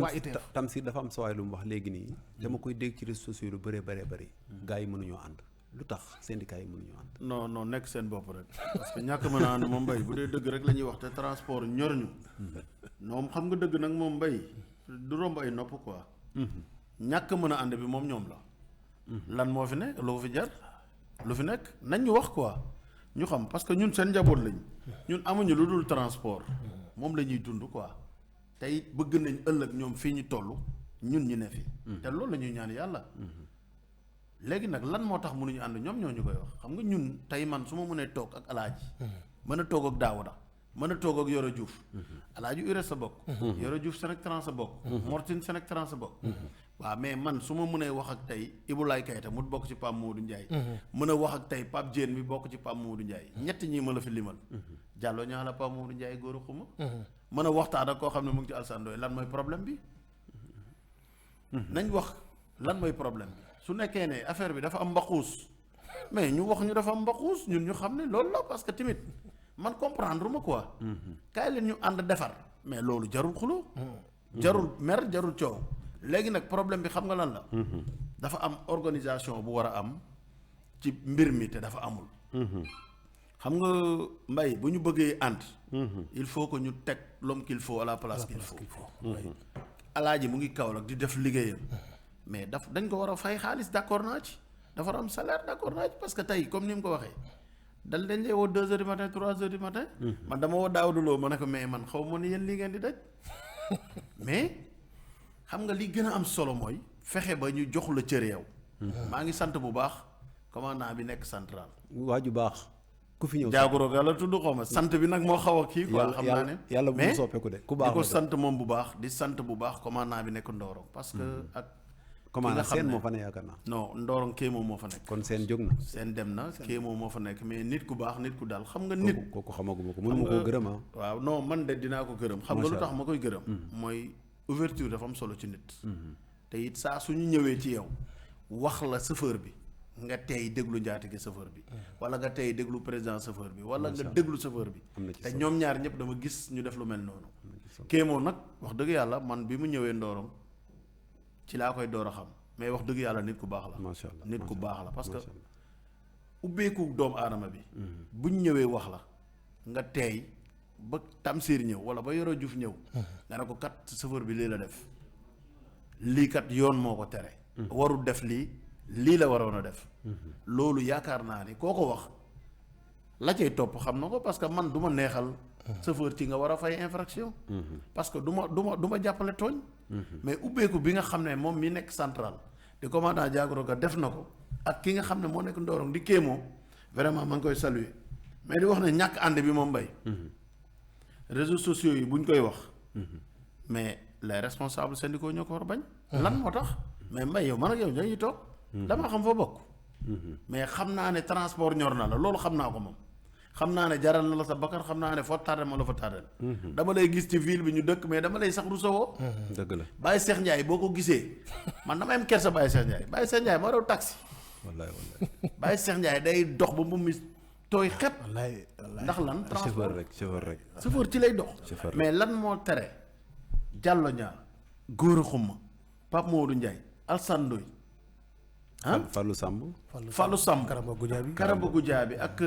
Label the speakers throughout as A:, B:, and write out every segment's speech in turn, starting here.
A: waa ITF
B: Tamsir dafa am sawaay lu mu wax léegi nii dama koy dégg ci réseaux sociaux lu bëree bëri gars yi mënuñoo ànd lu tax syndicat yi mënuñoo ànd.
C: non nekk seen bopp rek parce que ñàkk mën a ànd moom mbay bu dee dëgg rek la ñuy wax te transport ñor ñu moom xam nga dëgg nag moom mbay du romb ay nopp quoi ñàkk mën a ànd bi moom ñoom la lan moo fi ne lu fi jar lu fi nekk nañ ñu wax quoi ñu xam parce que ñun seen njaboot lañ ñun amuñu lu dul transport moom la ñuy dund quoi tey bëgg nañ ëllëg ñoom fii ñu toll ñun ñu ne fi te loolu la ñuy ñaan yàlla léegi nag lan moo tax mënuñu ànd ñoom ñoo ñu koy wax xam nga ñun tey man su ma mënee toog ak alaaji mën a toog ak Daawuda mën a toog ak Yoro Diouf alaaji Ure sa bokk Yoro Diouf Senectran sa bokk Mortine Senectran sa bokk waaw mais man su ma mënee wax ak tey Ibulaay Kayta mu bokk ci Pape Modou Ndiaye mën a wax ak tey Pape Diène mi bokk ci Pape Modou Ndiaye ñett ñii ma la fi limal jàlloo ñaa la Pape Modou Ndiaye góor a xuma mën a waxtaan ak koo xam ne mu ngi ci Alassane Ndoye lan mooy problème bi nañ wax lan mooy problème bi su nekkee ne affaire bi dafa am mbaquus mais ñu wax ñu dafa am mbaquus ñun ñu xam ne loolu la parce que tamit man comprendre ma quoi kaay leen ñu ànd defar mais loolu jarul xuloo jarul mer jarul coow léegi nag problème bi xam nga lan la dafa am organisation bu war a am ci mbir mi te dafa amul xam nga mbay bu ñu bëggee ànd il faut que ñu teg l'homme qu'il faut à la place qu'il faut alaaji mu ngi Kaolack di def liggéeyam mais dañ ko war a fay xaalis d'accord naa ci dafa am salaire d'accord naa ci parce que tey comme ni mu ko waxee dañ lay woo 2 heures du matin 3 heures du matin man dama woo Daawuda Lo ma ne ko mais man xaw ma ni yéen lii ngeen di daj mais xam nga li gën a am solo mooy fexe ba ñu jox la cër yow maa ngi sant bu baax commandant bi nekk central
B: waa ju baax ku fi ñëw
C: jaagoro ga la tudd xaw ma sant bi nag moo xaw a kii quoi xam naa ne
B: yàlla bu mu soppeeku de ku baax
C: di ko sant moom bu baax di sant bu baax commandant bi nekk Ndorong parce que ak
B: commandant seen moo fa ne yaakaar naa
C: non Ndorong kii moom moo fa nekk
B: kon seen jóg na
C: seen dem na kii moom moo fa nekk mais nit ku baax nit ku daal xam nga nit
B: kooku xamaguma ko mënuma koo gërëm
C: waaw non man de dinaa ko gërëm xam nga lu tax ma koy gërëm mooy ouverture dafa am solo ci nit te it saa suñu ñëwee ci yow wax la chauffeur bi nga tey déglu njaatige chauffeur bi wala nga tey déglu président chauffeur bi wala nga déglu chauffeur bi te ñoom ñaar ñëpp dama gis ñu def lu mel noonu kéemoo nag wax dëgg yàlla man bi mu ñëwee Ndorong ci laa koy door a xam mais wax dëgg yàlla nit ku baax la
B: macha allah
C: nit ku baax la parce que ubbeeku doomu aadama bi buñ ñëwee wax la nga teey ba Tamsir ñëw wala ba Yoro Diouf ñëw nga ne ko kat chauffeur bi lii la def lii kat yoon moo ko tere warul def lii la waroon a def loolu yaakaar naa ni koo ko wax la cay topp xam na ko parce que man du ma neexal chauffeur ci nga war a fay infraction parce que du ma jàppale tooñ mais ubbeeku bi nga xam ne moom mi nekk central di commandant Diagoro ga def na ko ak ki nga xam ne moo nekk Ndorong di kéemoo vraiment ma ngi koy saluer mais di wax ne ñàkk ànd bi moom mbay réseaux sociaux yi buñ koy wax mais les responsables syndicaux ñoo ko war a bañ lan moo tax mais mbay yow man ak yow dañuy toog damaa xam fa bokk mais xam naa ne transport ñor na la loolu xam naa ko moom xam naa ne jaral na la sa bakkan xam naa ne foo tardé ma la fa tardé dama lay gis ci ville bi ñu dëkk mais dama lay sax rusawoo
B: dëgg la
C: Baye Cheikh Ndiaye boo ko gisee man dama am kersa Baye Cheikh Ndiaye moo daw taxi
B: wallaay wallaay
C: Baye Cheikh Ndiaye day dox ba mu mis tooy xepp ndax lan transport
B: chauffeur
C: ci lay dox mais lan moo tere Diallo Niang Gora Xuma Pape Modou Ndiaye Alassane Ndoye
B: Fallou Samb
C: Karamba Goudiaby ak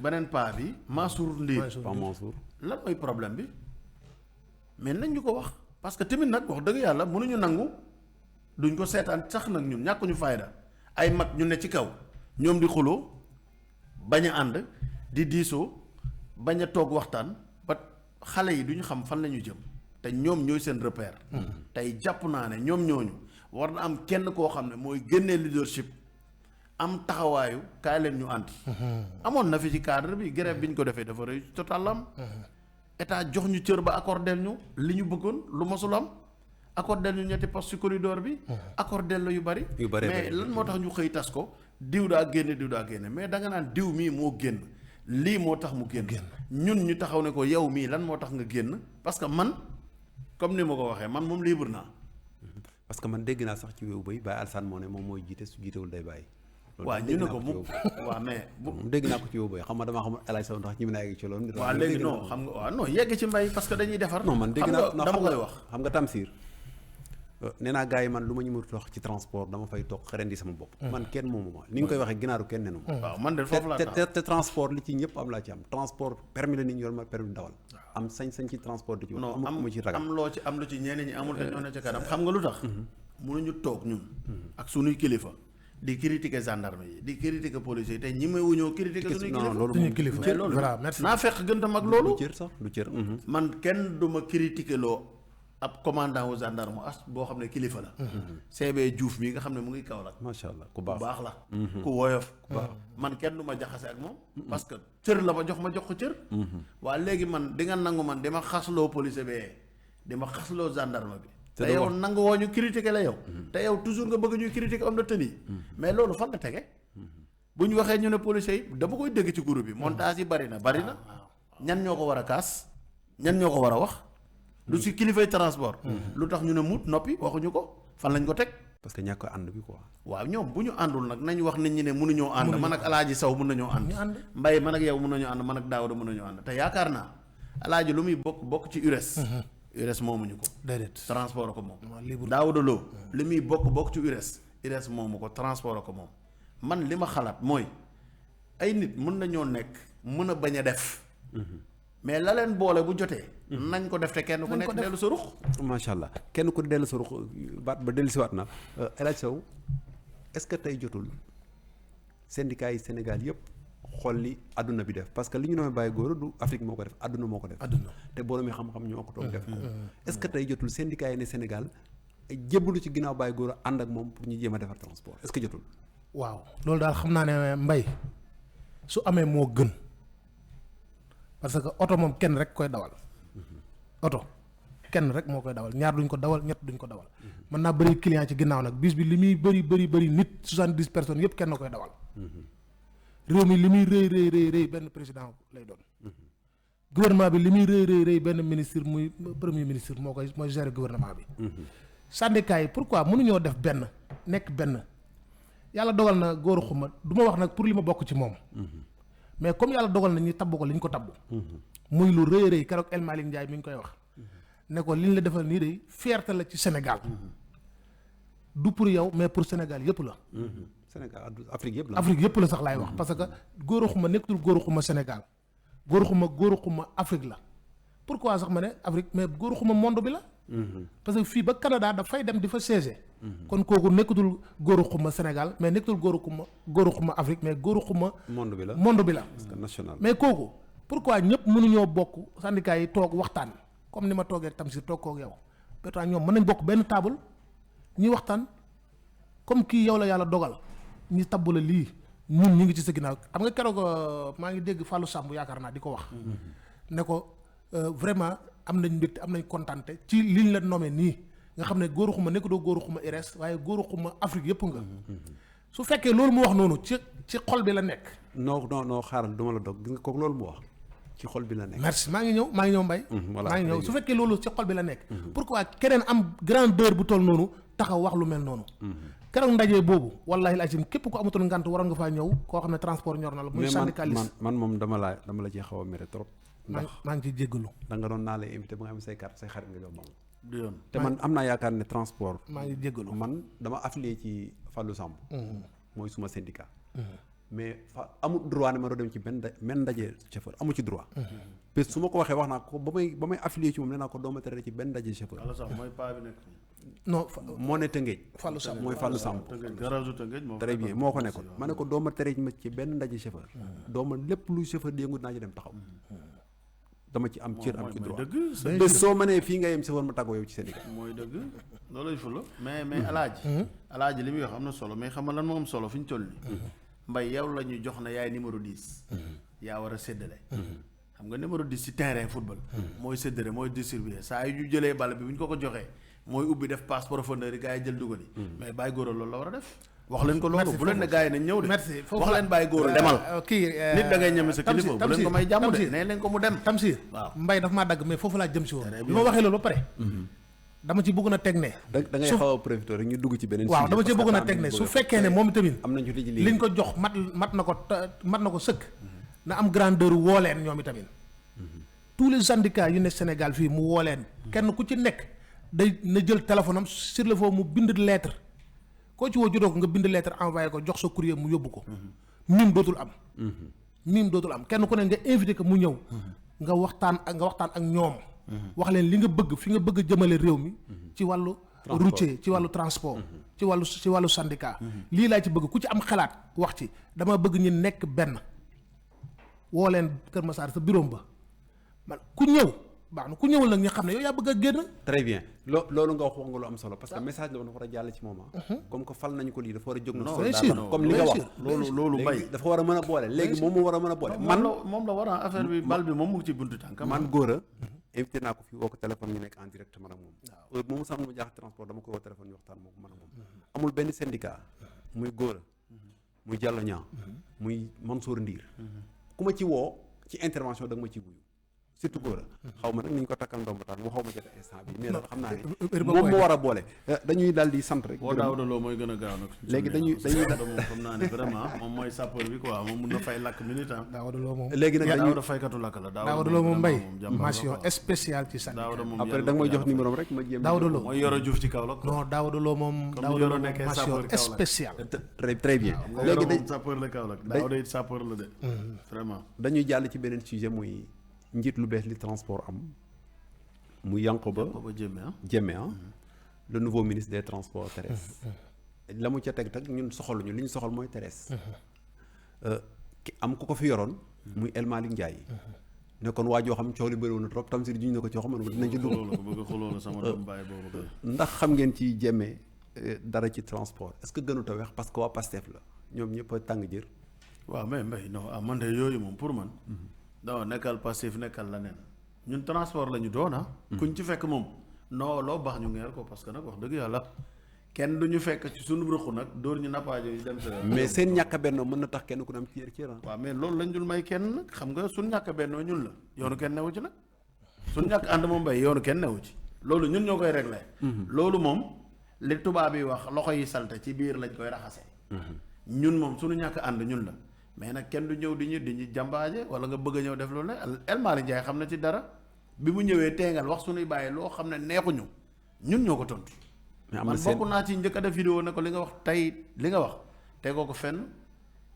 C: beneen paa bi Mansour Ndir
B: Mansour
C: lan mooy problème bi mais nañ ñu ko wax parce que tamit nag wax dëgg yàlla mënuñu nangu duñ ko seetaan sax nag ñun ñàkkuñu fayda ay mag ñu ne ci kaw ñoom di xuloo bañ a ànd di diisoo bañ a toog waxtaan ba xale yi duñu xam fan la ñu jëm te ñoom ñooy seen repère tey jàpp naa ne ñoom ñooñu war na am kenn koo xam ne mooy génnee leadership am taxawaayu kaay leen ñu ànd amoon na fi ci cadre bi grève bi ñu ko defee dafa rëy total am état jox ñu cër ba accordel ñu li ñu bëggoon lu mosul am accordel ñu ñetti poste ci corridor bi accordel la yu bari mais lan moo tax ñu xëy tas ko diw daa génne mais da nga naan diw mii moo génn lii moo tax mu génn ñun ñu taxaw ne ko yow mii lan moo tax nga génn parce que man comme ni ma ko waxee man moom libre naa
B: parce que man dégg naa sax ci wéewu bay Baye Alassane moo ne moom mooy jiite su jiitewul day bàyyi
C: waaw ñu ne ko mu waaw mais
B: dégg naa ko ci wéewu bay xam nga damaa xam El Hadj Sow ndax ñi mën a yegg ci loolu
C: waaw léegi non xam nga waaw non yegg ci mbay parce que dañuy defar
B: non man dégg naa
C: dama koy wax
B: xam nga Tamsir nee naa gars yi man lu ma ñu mën a ci transport dama fay toog xaren di sama bopp. man kenn moomu ma ni nga koy waxee ginaaru kenn nenu ma.
C: waaw man de foofu laa
B: te transport li ci ñëpp am laa ci am transport permis la nit ñi yor ma permis dawal. am sañ-sañ ci transport di ci wax.
C: non
B: am ci ragal
C: am loo ci am lu ci ñeneen ñi amul te ñoo ne ca kanam xam nga lu tax. mënuñu toog ñun. ak sunuy kilifa. di critiquer gendarme yi di critiquer policiers yi te ñi may wuñoo critiquer suñuy kilifa mais loolu naa fekk gën tam ak loolu
B: du cër sax du cër
C: man kenn du ma critiquer loo ab commandant wu gendarme as boo xam ne kilifa la CB Diouf mi nga xam ne mu ngi Kaolack
B: macha allah ku baax
C: la ku woyof man kenn du ma jaxase ak moom parce que cër la ma jox ko cër waa léegi man di nga nangu man dama xasloo policier bee dama xasloo gendarme bi te yow nangu woo ñu critiquer la yow te yow toujours nga bëgg ñuy critiquer homme de tenue mais loolu fan nga tege bu ñu waxee ñu ne policiers yi dama koy dégg ci groupe bi montage yi bari na ñan ñoo ko war a kaas ñan ñoo ko war a wax lu si kilifay transport lu tax ñu ne mut noppi waxuñu ko fan lañ ko teg
B: parce que ñàkk ànd bi quoi
C: waaw ñoom bu ñu àndul nag nañ wax nit ñi ne mënuñoo ànd man ak Alaaji Saw mën nañoo ànd Mbaye man ak yow mën nañoo ànd man ak Daawda mën nañoo ànd te yaakaar naa Alaaji lu muy bokk ci URES moomuñu ko. déedéet transport ko moom. Daawuda Lo li muy bokk ci URES moomu ko transport ko moom man li ma xalaat mooy ay nit mën nañoo nekk mën a bañ a def. mais la leen boole bu jotee. nañ ko def te kenn ku nekk dellu sa ruux.
B: macha allah kenn ku dellu sa ruux baat ba dellusiwaat na El Hadj Sow est-ce que tey jotul syndicat yi Sénégal yëpp. xool li àdduna bi def parce que li ñu doon bàyyi góor du Afrique moo ko def àdduna moo ko def. te borom yi xam-xam ñoo ko toog def ko. est-ce que tey jotul syndicat yi ne Sénégal jébbalu ci ginnaaw bàyyi góor ànd ak moom pour ñu jéem a defar transport est-ce que jotul.
A: waaw loolu daal xam naa ne mbay su amee moo gën parce que oto moom kenn rek koy dawal. oto kenn rek moo koy dawal ñaar duñ ko dawal ñett duñ ko dawal. mën naa bëri client ci ginnaaw nag bis bi li muy bëri nit 70 personnes yëpp kenn koy dawal. réew mi li muy rëy benn président lay doon gouvernement bi li muy rëy benn ministre muy premier ministre mooy gérer gouvernement bi syndicat yi pourquoi mënuñoo def benn nekk benn yàlla dogal na góor xuma du ma wax nag pour li ma bokk ci moom mais comme yàlla dogal na ñu tabb ko li ñu ko tabb muy lu rëy keroog El Malick Ndiaye mi ngi koy wax ne ko li ñu la defal nii de fierté la ci Sénégal du pour yow mais pour Sénégal yëpp la
B: Sénégal Afrique
A: yëpp la sax laay wax parce que góor xuma nekkatul góor xuma Sénégal góor xuma Afrique la pourquoi sax ma ne Afrique mais góor xuma monde bi la. parce que fii ba Canada dafay dem di fa siéger. kon kooku nekkatul góor xuma Sénégal mais nekkatul góor xuma Afrique mais góor xuma. monde bi la. parce que national mais kooku pourquoi ñëpp mënuñoo bokk syndicat yi toog waxtaan comme ni ma toogee Tamsir toog koog yow peut-être ñoom mën nañ bokk benn table ñuy waxtaan comme kii yow la yàlla dogal. ñi tabbu la lii ñun ñu ngi ci sa ginnaaw xam nga keroog maa ngi dégg Fallou Samb yaakaar naa di ko wax ne ko vraiment am nañ mbégte am nañ kontante ci liñ la nommé nii nga xam ne góoru xuma nekk doo góoru xuma IRES waaye góoru xuma Afrique yëpp nga su fekkee loolu mu wax noonu ci xol bi la nekk
B: non xaaral duma la dog gis nga kooku loolu mu wax ci xol bi la nekk
A: merci maa ngi ñëw Mbaye maa ngi ñëw su fekkee loolu ci xol bi la nekk pourquoi keneen am grandeur bu toll noonu taxaw wax lu mel noonu keroog ndaje boobu wallahi laasim képp ko amatul ngant waroon nga faa ñëw koo xam ne transport ñor na la muy syndicaliste
B: man moom dama la ci xaw a mere trop ndax
A: maa ngi ciy jéggalu
B: da nga doon naa lay invité ba nga am say carte say xarit nga jox moom
C: du yoon
B: te man am naa yaakaar ne transport
A: maa ngi jéggalu
B: man dama affilié ci Fallou Samb mooy suma syndicat mais amul droit ne ma doo dem ci benn ndaje chauffeur amu ci droit parce que su ma ko waxee wax naa ko ba may affilié ci moom nee naa ko dooma tere ci benn ndaje chauffeur
C: mooy paa bi nekk
A: non
B: moo ne Tëngéej
A: Fallou Samb
B: mooy Fallou Samb très bien moo ko nekkoon ma ne ko dooma tere ma ci benn ndaje chauffeur dooma lépp luy chauffeur di yëngu naa ci dem taxaw dama ci am cër am ci droit bés soo mënee fii nga yem chauffeur ma tàggoo yow ci Sénégal
C: mooy dëgg looluy fula mais alaaji li muy wax am na solo mais xam nga lan moo am solo fi ñu toll nii Mbaye yow la ñu jox na yaay numéro 10 yaa war a séddale xam nga numéro 10 ci terrain football mooy séddale mooy distribuer saa yu ñu jëlee bal bi bu ñu ko joxee mooy ubbi def passe profondeur yi gars yi jël dugal yi mais bàyyi góor loolu la war a def wax leen ko loolu bu leen ne gars yi nañ ñëw de
A: merci
C: wax leen bàyyi góor demal
A: kii
C: nit da ngay ñeme sa kilifa bu leen ko may jàmm de nee leen ko mu dem
A: Tamsir
C: waaw
A: Mbaye daf maa dagg mais foofu laa jëm si woon bi ma waxee loolu ba pare dama ci bëgg na teg ne
B: da ngay xaw a profité rek ñu dugg ci beneen
A: waaw dama ci bëgg na teg ne su fekkee ne moom tamit
B: am nañu ci
A: liñ ko jox mat na ko sëkk na am grandeur woo leen ñoom itamit tous les syndicats yu ne Sénégal fii mu woo leen kenn ku ci nekk day na jël téléphone am sur le fond mu bind lettre koo ci woo jotoo ko nga bind lettre envoyé ko jox sa courrier mu yóbbu ko. mim dootul am. mim dootul am kenn ku ne nga invité ko mu ñëw. nga waxtaan ak ñoom. wax leen li nga bëgg fi nga bëgg a jëmale réew mi. ci wàllu routier ci wàllu transport. ci wàllu syndicat. lii laa ci bëgg ku ci am xalaat wax ci dama bëgg ñu nekk benn woo leen Kër Massar sa bureau ba man ku ñëw baax na ku ñëwul nag ñu xam ne yow yaa bëgg a génn.
B: très bien loolu nga wax nga lu am solo parce que message la dafa war a jàll ci moment. comme que fal nañu ko lii dafa war a jóg na. comme li nga wax
C: loolu mbay
B: dafa war a mën a boole léegi moom moo war a mën a boole.
C: moom la war a affaire bi bal bi moom mu ngi ci buntu tànk.
B: man Gora invité naa ko fii woo ko téléphone ñu nekk en direct man ak moom. heure moomu sax ma jaaxle transport dama koy woo téléphone ñu waxtaan moom man ak moom. amul benn syndicat muy Gora muy Diallo Niang muy Mansour Ndir ku ma ci woo ci intervention da nga ma ci wuyu surtout Gora xaw ma nag ni ñu ko takkal ndomb taal mu xaw ma jot instant bi mais dafa xam naa ne moom moo war a boole dañuy daal di sant rek.
C: boo Daouda Lo mooy gën a gaaw nag.
B: léegi dañuy
C: moom xam naa ne vraiment moom mooy sapeur bi quoi moom mun na fay lakk minute ah.
A: Daouda Lo moom
B: léegi nag
C: Daouda faykatu lakk la.
A: Daouda Lo moom mbay mention spéciale ci syndicat.
C: Daouda moom
B: après da nga may jox numéro rek ma jéem.
A: Daouda Lo
C: mooy Yoro Diouf ci Kaolack.
A: non Daouda Lo moom. Daouda Lo mention spéciale.
B: très bien.
C: léegi dañ sapeur la Kaolack Daouda it sapeur la de. vraiment
B: dañuy jàll ci beneen sujet muy njiit lu bees li transport am mu Yankoba Diémé le nouveau ministre des transports terrestres la mu ca teg ñun soxaluñu li ñu soxal mooy terrestre am ku ko fi yoroon muy El Malick Ndiaye nekkoon waa joo xam coow li bëri woon na trop tam si juñ na ko ci xam dinañ ci dugg ndax xam ngeen ci Diémé dara ci transport est-ce que gënut a weex parce que waa Pastef la ñoom ñëpp a tàng jër
C: waaw mais mbay non man de yooyu moom pour man non nekkal Pastef nekkal la nen ñun transport la ñu doona kuñ ci fekk moom non loo baax ñu ngeer ko parce que nag wax dëgg yàlla kenn du ñu fekk ci suñu rëqu nag dóor ñu nappaajo yi dem sa
B: mais seen ñàkk benn mën na tax kenn ku ne am cër
C: waaw mais loolu lañ dul may kenn nag xam nga suñu ñàkk bennoo ñun la yoonu kenn newu ci nag suñu ñàkk ànd moom mbay yoonu kenn newu ci loolu ñun ñoo koy réglé loolu moom li tubaab yi wax loxo yi salte ci biir lañ koy raxase ñun moom suñu ñàkk ànd ñun la mais nag kenn du ñëw di ñu jàmbaaje wala nga bëgg a ñëw def loolu ne El Malick Ndiaye xam na ci dara bi mu ñëwee teengal wax suñuy bàyyi loo xam ne neexuñu ñun ñoo ko tontu. man bokk naa ci njëkk a def vidéo ne ko li nga wax tey li nga wax tegoo ko fenn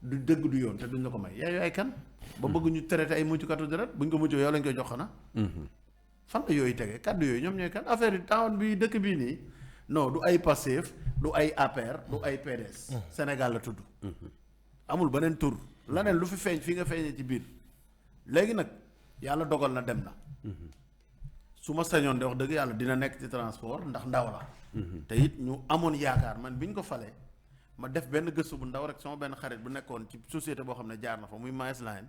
C: du dëgg du yoon te duñ la ko may yaay ay kan. ba bëgg ñu traité ay muccukatu deret buñ ko muccoo yow lañ koy jox xanaa. fan la yooyu tege kàddu yooyu ñoom ñooy kan affaire yi temps bi dëkk bii nii non du ay Pastef du ay APR du ay PDS. Sénégal la tudd. amul beneen tur laneen lu fi feeñ fii nga feeñee ci biir léegi nag yàlla dogal na dem na su ma sañoon de wax dëgg yàlla dina nekk ci transport ndax ndaw la te it ñu amoon yaakaar man bi ñu ko falee ma def benn gëstu bu ndaw rek sama benn xarit bu nekkoon ci société boo xam ne jaar na fa muy Maes Line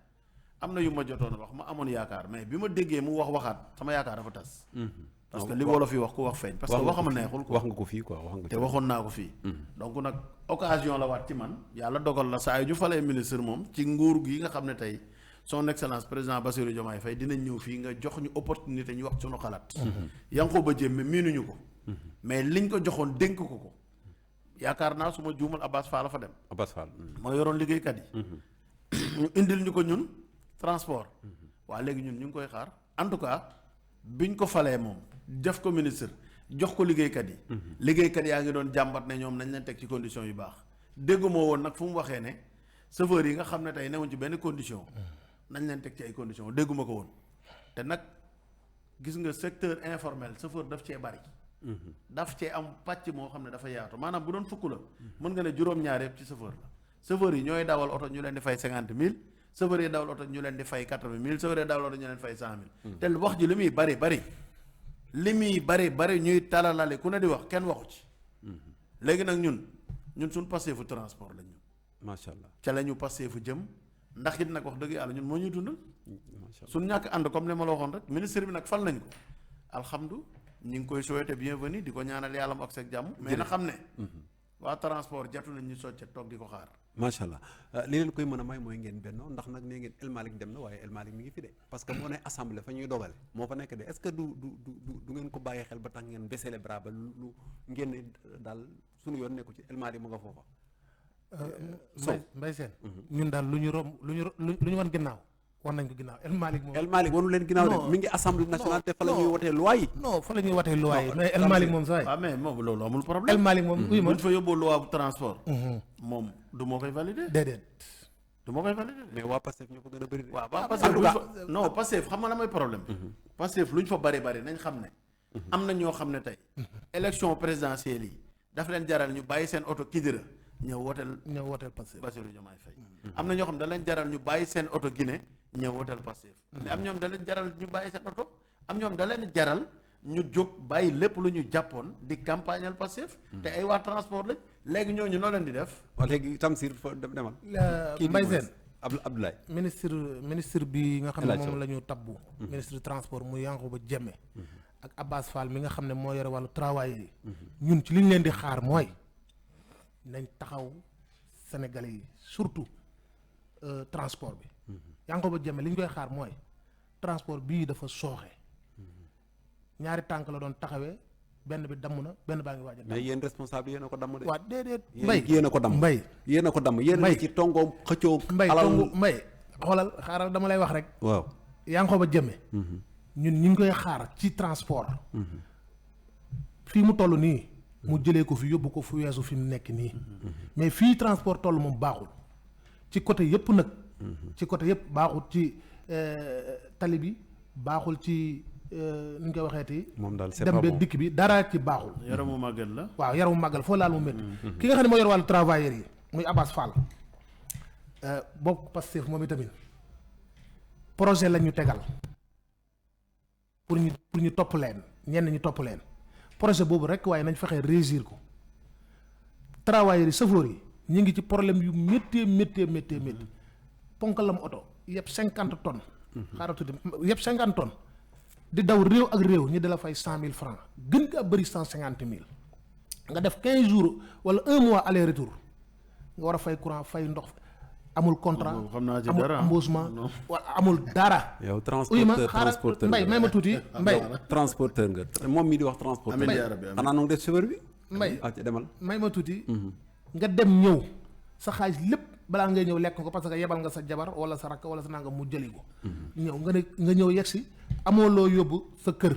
C: am na yu ma jotoon wax ma amoon yaakaar mais bi ma déggee mu waxaat sama yaakaar dafa tas parce que li wolof yi wax ku wax feeñ parce que waxama neexul
B: wax nga ko fii quoi wax nga
C: te waxoon naa ko fii donc nag occasion la waat ci man yàlla dogal la saa yu ñu falee ministre moom ci nguur gi nga xam ne tey son excellence président Bassirou Diomaye Faye dinañ ñëw fii nga jox ñu opportunité ñu wax suñu xalaat Yankhoba Diémé miinuñu ko mais liñ ko joxoon dénk ko yaakaar naa su ma juumal Abbas Fall la fa dem
B: Abbas Fall
C: moo yoroon liggéeykat yi ñu indil ñu ko ñun transport waa léegi ñun ñu ngi koy xaar en tout cas biñ ko falee moom def ko ministre jox ko liggéeykat yi liggéeykat yaa ngi doon jàmbat ne ñoom nañ leen teg ci condition yu baax déggu moo woon nag fu mu waxee ne chauffeur yi nga xam ne tey newuñ ci benn condition nañ leen teg ci ay condition dégguma ko woon te nag gis nga secteur informel chauffeur daf cee bari daf cee am pàcc moo xam ne dafa yaatu maanaam bu doon fukk la mën nga ne juróom-ñaar yëpp ci chauffeur la chauffeur yi ñooy dawal oto ñu leen di fay 50 000 chauffeur yi dawal oto ñu leen di fay 80 000 chauffeur yi dawal oto ñu leen fay 100 000 te wax ji li muy bari ñuy talalale ku ne di wax kenn waxu ci léegi nag ñun suñ passé fu transport lañ ñun
B: macha allah
C: ca la ñu passé fu jëm ndax it nag wax dëgg yàlla ñun moo ñuy dundal suñ ñàkk ànd comme li ma la waxoon rek ministre bi nag fal nañ ko alhamdu ñu ngi koy souhaiter bienvenue di ko ñaanal yàlla mu ak seeg jàmm mais na xam ne waa transport jatu nañ ñu socce toog di ko xaar
B: macha allah li leen koy mën a may mooy ngeen bennoo ndax nag nee ngeen El Malick dem na waaye El Malick mi ngi fi de parce que moo ne assemblée fa ñuy dogale moo fa nekk de est-ce que du ngeen ko bàyyi xel ba tax ngeen baisser les bras ba lu ngeen ne daal suñu yoon nekku ci El Malick mu nga foofa
A: Mbaye Sène ñun daal lu ñu wan ginnaaw war nañ ko ginnaaw El Malick moom.
B: El Malick wanu leen ginnaaw de mi ngi assemblée nationale te fa la ñuy wotee loi yi.
A: non fa la ñuy watee loi yi mais El Malick moom saa yi.
C: waaw mais moom loolu amul problème.
A: El Malick moom oui
C: buñ
A: moom.
C: fa yóbboo loi bu transport. moom du moo koy valider.
A: déedéet.
C: du moo koy valider.
B: mais waa Pastef ñoo ko gën a bëri de.
C: waaw waaw Pastef luñ fa non Pastef xam nga la mooy problème bi. Pastef luñ fa bari nañ xam ne. am na ñoo xam ne tey. élection présidentielle yi daf leen jaral ñu bàyyi seen oto Kidira ñëw woteel Pastef Bassirou Diomaye Faye. am na ñoo xam ne da leen jaral ñu bàyyi seen oto Guinée ñëw woteel Pastef. mais am ñoom da leen jaral ñu bàyyi seen oto am ñoom da leen jaral ñu jóg bàyyi lépp lu ñu jàppoon di campagnal Pastef. te ay waa transport lañ léegi ñooñu noo leen di def.
B: waaw léegi Tamsir fa demal.
A: Mbaye Sène
B: Abdoulaye.
A: ministre bi nga xam ne moom la ñu tabbu. ministre transport muy Yankhoba Diémé ak Abbas Fall mi nga xam ne moo yore wàllu travail yi. ñun ci li ñu leen di xaar mooy nañ taxaw Sénégalais yi surtout transport bi. Yankhoba Diémé li ñu koy xaar mooy transport bii dafa sooxe ñaari tànk la doon taxawee benn bi damm na benn baa ngi waaj a damm.
B: mais yéen responsable yéen a ko damm de.
A: waaw déedéet.
B: yéen a ko damm
A: mbay
B: yéen a ko damm yéen a ci tongoom xëccoo.
A: mbay xoolal xaaral dama lay wax rek.
B: waaw
A: Yankhoba Diémé. ñun ñu ngi koy xaar ci transport. fii mu toll nii. mu jëlee ko fi yóbbu ko fu weesu fi mu nekk nii. mais fii transport toll moom baaxul. ci côté yëpp nag. ci côté yëpp baaxul ci tali bi baaxul ci ni ñu koy waxeeti.
B: moom daal c'est
A: dem
B: pas
A: beeg
B: bon.
A: dikk bi dara ci baaxul.
C: yaramu màggal la.
A: waaw yaramu màggal foo laal mu métti. ki nga xam ne moo yor wàllu travailleurs yi muy Abbas Fall. bokk Pastef moom itamit projet la ñu tegal pour ñu topp leen ñenn ñu topp leen projet boobu rek waaye nañ fexe réussir ko travailleurs yi chauffeurs yi ñu ngi ci problème yu méttee ponkalam oto yëpp 50 tonnes. xaaral tuuti yëpp 50 tonnes. di daw réew ak réew ñu di la fay 100 000 francs gën gaa bëri 150 000 nga def 15 jours wala 1 mois aller retour nga war a fay courant fay ndox amul contrat
C: xam naa ci
A: amul
C: dara
A: embauchement wala amul dara.
B: yow
A: uy ma
B: transporteur
A: mbay may ma tuuti mbay.
B: transporteur nga moom mii di wax transporteur.
C: amiin yaa rabbi amiin.
B: xanaa nu def chauffeur bi.
A: mbay
B: ah ci demal.
A: may ma tuuti. nga dem ñëw sa xaalis lépp balaa ngay ñëw lekk ko parce que yebal nga sa jabar wala sa rakk wala sa nanga mu jëli ko. ñëw nga ñëw yegsi amoo loo yóbbu sa kër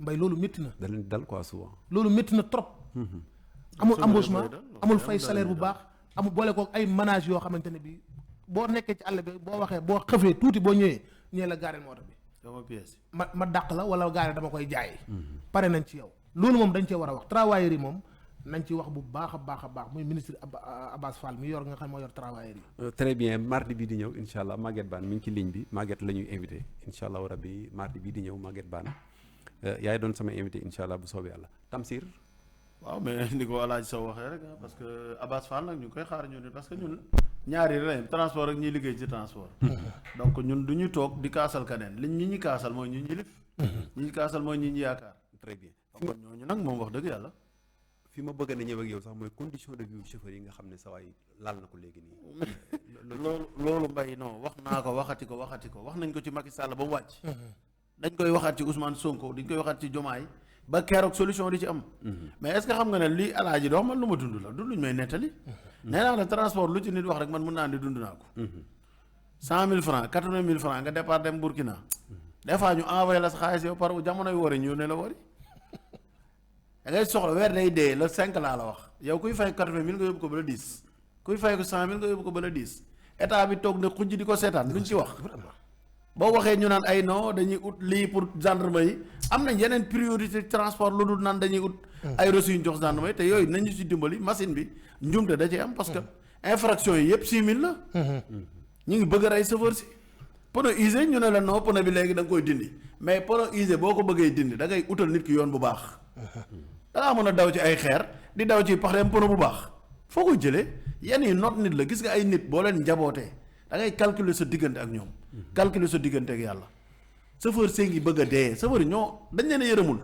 A: mbay loolu métti na.
B: da leen dal quoi souvent.
A: loolu métti na trop. amul embauchement amul fay salaire bu baax amul boole ko ay manage yoo xamante ne bii boo nekkee ci àll bi boo waxee boo xëfee tuuti boo ñëwee la gaareel moo tax bi.
C: dama pièce.
A: ma dàq la wala gaareel dama koy jaay. pare nañ ci yow loolu moom dañ cee war a wax travailleurs yi moom nañ ci wax bu baax a baax muy ministre Abbas Fall mi yor nga xam moo yor travailleurs yi.
B: très bien mardi bii di ñëw incha allah Maguette Bane mi ngi ci ligne bi Maguette la ñuy invité incha allah rabbi mardi bii di ñëw Maguette Bane yaay doon sama invité incha allah bu soobee yàlla Tamsir.
C: waaw mais ni ko Alaaji Sow waxee rek parce que Abbas Fall nag ñu ngi koy xaar ñun parce que ñun ñaari lañ transport ak ñiy liggéey ci transport. donc ñun du ñu toog di kaasal keneen liñ ñi kaasal mooy ñi lif. ñi kaasal mooy ñi yaakaar.
B: très bien
C: kon ñooñu nag moom wax dëgg yàlla.
B: fi ma bëgg na ñëw ak yow sax mooy condition de vie chauffeur yi nga xam ne sa waay laal na ko léegi nii.
C: loolu mbay non wax naa ko waxati ko wax nañ ko ci Macky Sall ba mu wàcc. dañ koy waxaat ci Ousmane Sonko dañ koy waxaat ci Diomaye ba keroog solution di ci am. mais est-ce que xam nga ne lii Alaaji dox man lu ma dund la du luñ may nettali. nee naa la transport lu ci nit wax rek man mun naa ne dund naa ko. 100 000 francs 80 000 francs nga départ dem Burkina. des fois ñu envoyé la sa xaalis yow par jamonoy wari ñu ne la wari. da ngay soxla weer day dee le 5 laa la wax yow kuy fay 80 000 nga yóbbu ko ba le 10 kuy fay ko 100 000 nga yóbbu ko ba le 10 état bi toog ne xujj di ko seetaan luñ ci wax. boo waxee ñu naan ay non dañuy ut lii pour gendarme yi am nañ yeneen priorité transport lu dul naan dañuy ut. ay reçu yu ñu jox gendarme yi te yooyu nañu ci dimbali machine bi njumte da ci am parce que infraction yi yëpp 6 000 la. ñu ngi bëgg a rey chauffeur si. pneu usé ñu ne la non pneu bi léegi da nga koy dindi mais pneu usé boo ko bëggee dindi da ngay utal nit ki yoon bu baax. da ngaa mën a daw ci ay xeer di daw ci pax dem pneu bu baax foo koy jëlee yenn yi not nit la gis nga ay nit boo leen njabootee da ngay calculer sa diggante ak ñoom. calculer sa diggante ak yàlla. chauffeur see ngi bëgg a dee chauffeur ñoo dañ leen a yërëmul.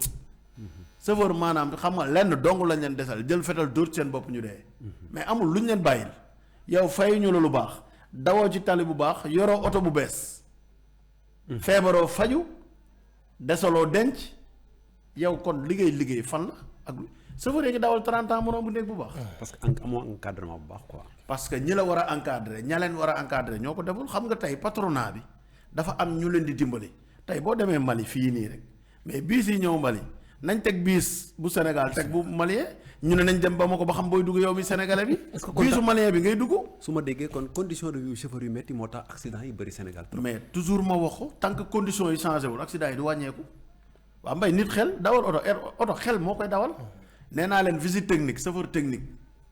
C: chauffeur maanaam xam nga lenn dong lañ leen desal jël fetal dóor seen bopp ñu dee. mais amul luñ leen bàyyil yow fay ñu la lu baax dawoo ci tali bu baax yoroo oto bu bees. feebaroo faju desaloo denc yow kon liggéey fan la ak chauffeur yi ngi dawal 30 ans mënoo bu nekk bu baax.
B: parce que amoo encadrement bu baax quoi.
C: parce que ñi la war a encadrer ña leen war a encadrer ñoo ko deful xam nga tey patronat bi dafa am ñu leen di dimbali tey boo demee Mali fii nii rek mais biis yi ñëw Mali nañ teg biis bu Sénégal teg bu malien ñu ne nañ dem ba ma ko ba xam booy dugg yow mi sénégalais bi. est-ce que biisu malien bi ngay dugg.
B: su ma déggee kon condition de vie chauffeur yu métti moo tax accident yi bëri Sénégal trop.
C: mais toujours ma wax ko tant que conditions yi changé wul accident yi du wàññeeku waaw mbay nit xel dawal oto xel moo koy dawal nee naa leen visite technique chauffeur technique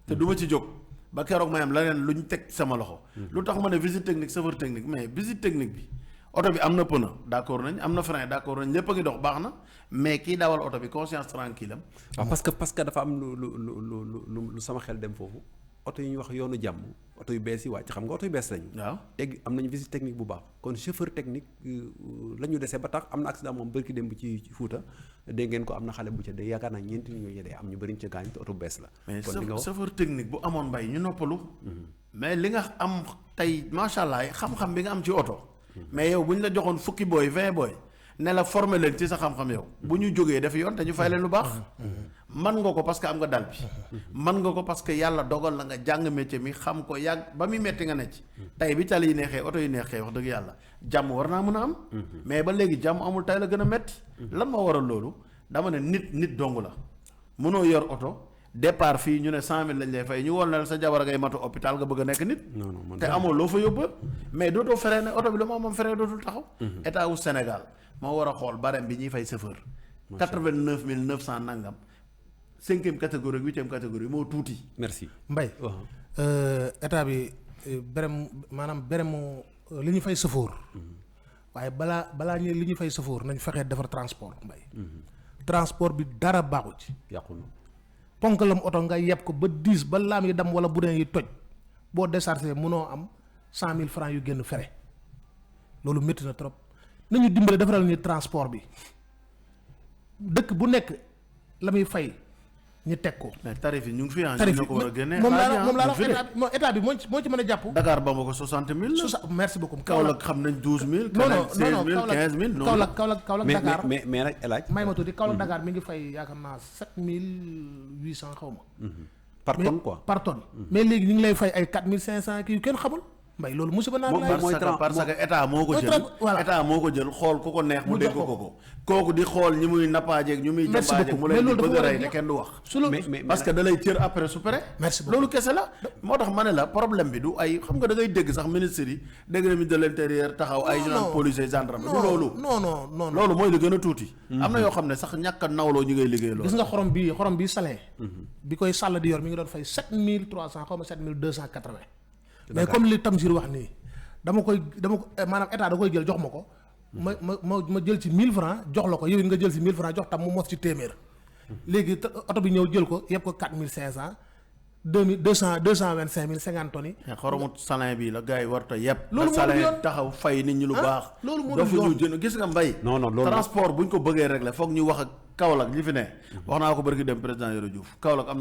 C: te du ma ci jóg ba keroog may am leneen lu ñu teg sama loxo. lu tax ma ne visite technique chauffeur technique mais visite technique bi. oto bi am na pneu d'accord nañ am na frein d'accord nañ lépp a ngi dox baax na mais kii dawal oto bi conscience tranquille am.
B: waaw parce que dafa am lu sama xel dem foofu oto yi ñuy wax yoonu jàmm oto yu bees yi wàcc xam nga oto yu bees lañu.
C: waaw
B: teg am nañu visite technique bu baax kon chauffeur technique la ñu dese ba tax am na accident moom bërki dem ci Fuuta dégg ngeen ko am na xale bu ca dee yaakaar naa ñeenti ñu ñooy dee am ñu bëri ñu ca gaañ te oto bu bees la.
C: mais chauffeur technique bu amoon mbay ñu noppalu. mais li nga am tey macha allah xam-xam bi nga am ci oto. mais yow bu ñu la joxoon fukki booy 20 booy ne la former leen ci sa xam-xam yow bu ñu jógee def yoon te ñu fay leen lu baax man nga ko parce que am nga dal bi man nga ko parce que yàlla dogal la nga jàng métier mi xam ko yàgg ba muy metti nga ne ci tey bi tali yi neexee oto yi neexee wax dëgg yàlla jàmm war naa mën a am mais ba léegi jàmm amul tey la gën a metti lan moo waral loolu dama ne nit dong la mënoo yor oto départ fii ñu ne 100 000 lañ lay fay ñu woon la sa jabar ngay matu hôpital nga bëgg a nekk nit. te amoo loo fa yóbbu. mais dootoo freiné oto bi lu ma amoon freiné dootul taxaw. état wu Sénégal moo war a xool barème bi ñuy fay chauffeur. 89 900 nangam. 5e catégorie ak 8e catégorie moo tuuti.
B: merci
A: Mbaye. état bi barème li ñu fay chauffeur. waaye balaa ñu li ñu fay chauffeur nañ fexee defar transport Mbaye. transport bi dara baaxu ci.
B: yàqu na.
A: ponkalam oto nga yeb ko ba 10 ba laam yi dam wala budin yi toj boo déchargé mënoo am 100 000 francs yu génn fere loolu métti na trop nañu dimbale defaral ni transport bi dëkk bu nekk la muy fay ñu teg ko.
C: mais tarif yi ñu ngi fi
A: tarif
C: ñu ko war a génne
A: moom laa état bi moo ci mën a jàpp.
C: Dakar Bamako 60 000 la.
A: merci beaucoup.
C: Kaolack xam nañ 12 000.
A: non non
C: 16 000 15 000. non
A: Kaolack Dakar
B: mais nag El Hadj
A: may ma tuuti Kaolack Dakar mi ngi fay yaakaar naa 7800 xaw ma.
B: par tonne quoi
A: par tonne. mais léegi ñu ngi lay fay ay 4500 kii yu kenn xamul. Mbay loolu musiba naa la
C: parce que état moo ko jël état moo ko jël xool ku ko neex mu dégg ko kooku di xool ñi muy nappaajeeg ñu muy jambaajeeg mu leen di bëgg a rey te kenn du wax parce que da lay cër après su pare loolu kese la moo tax ma ne la problème bi du ay xam nga da ngay dégg sax ministre yi dégg na ministre de l'intérieur taxaw ay naan policier gendarme du loolu non loolu mooy li gën a tuuti am na yoo xam ne sax ñàkk a nawloo ñi ngay liggéey loolu
A: gis nga xorom bi salin bi koy sàll di yor mi ngi doon fay 7300 xaw ma 7280 mais comme li Tamsir wax nii dama ko maanaam état da koy jël jox ma ko ma jël ci 1000 francs jox la ko yow it nga jël ci 1000 francs jox tam mu mos ci téeméer léegi oto bi ñëw jël ko yëpp ko 4500 225 000 50 tonnes yi.
C: xoromu salin bi la gars yi warut a yëpp.
A: loolu moo
C: salin taxaw fay nit ñi lu baax.
A: loolu moo
C: dafa ñu jënd gis nga mbay.
B: non loolu
C: transport bu ñu ko bëggee régler foog ñu wax ak Kaolack li fi ne. wax naa ko barki dem président Yoro Diouf Kaolack am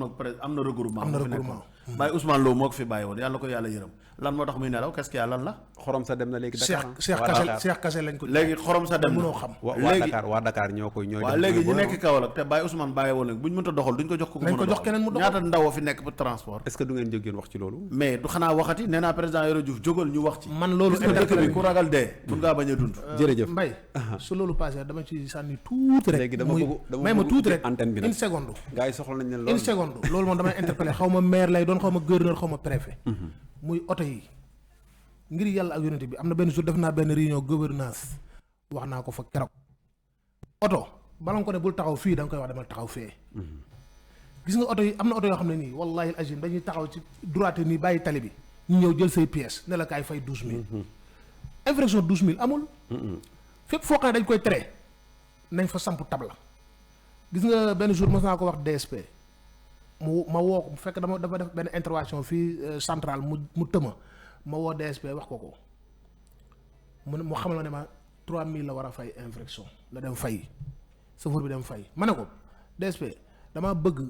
C: na regroupement.
A: am na regroupement
C: Baye Ousmane Lo moo ko fi bàyyi woon yàlla ko yàlla yërëm lan moo tax muy nelaw qu'est-ce qu'il y a lan la.
B: xorom sa dem na léegi Dakar.
A: Cheikh Kassé lañ ko.
C: léegi xorom sa dem na
A: mënoo xam.
B: waa Dakar ñoo koy ñooy.
C: waaw léegi ñu nekk Kaolack te Baye Ousmane bàyyi woon bu ñu mënta doxal duñ ko jox ko
A: nañ ko jox keneen mu doxal
C: ñaata ndaw fi nekk pour transport.
B: est-ce que du ngeen jóg yéen wax ci loolu.
C: mais du xanaa waxati nee naa président Yoro Diouf jógal ñu wax ci.
A: man loolu
C: dëkk bi ku ragal dee mun ngaa bañ a dund.
B: jërëjëf
A: Mbaye su loolu passé dama ci sànni tuuti rek.
B: léegi dama
A: may ma tuuti rek
B: antenne bi nag
A: une seconde.
B: gars yi soxla nañ leen loolu
A: une seconde loolu moom damay interpellé xaw ma maire lay doon xaw ma gouverneur xaw ma préfet. muy oto yi ngir yàlla ak yonent bi am na benn jour def naa benn réunion gouvernance wax naa ko fa keroog. oto bala nga ko ne bul taxaw fii da nga koy wax demal taxaw fee. gis nga oto yi am na oto yoo xam ne nii wallahi agim dañuy taxaw ci droite nii bàyyi tali bi ñu ñëw jël say pièces ne la kaay fay 12000. infraction 12000 amul. fépp foo xam ne dañ koy tere nañ fa samp tabla. gis nga benn jour mos naa ko wax DSP ma woo ko bu fekk dafa def benn intervention fii centrale mu tëma ma woo DSP wax ko mu xamal ma ne ma 3000 la war a fay infraction la dem fay chauffeur bi dem fay ma ne ko DSP dama bëgg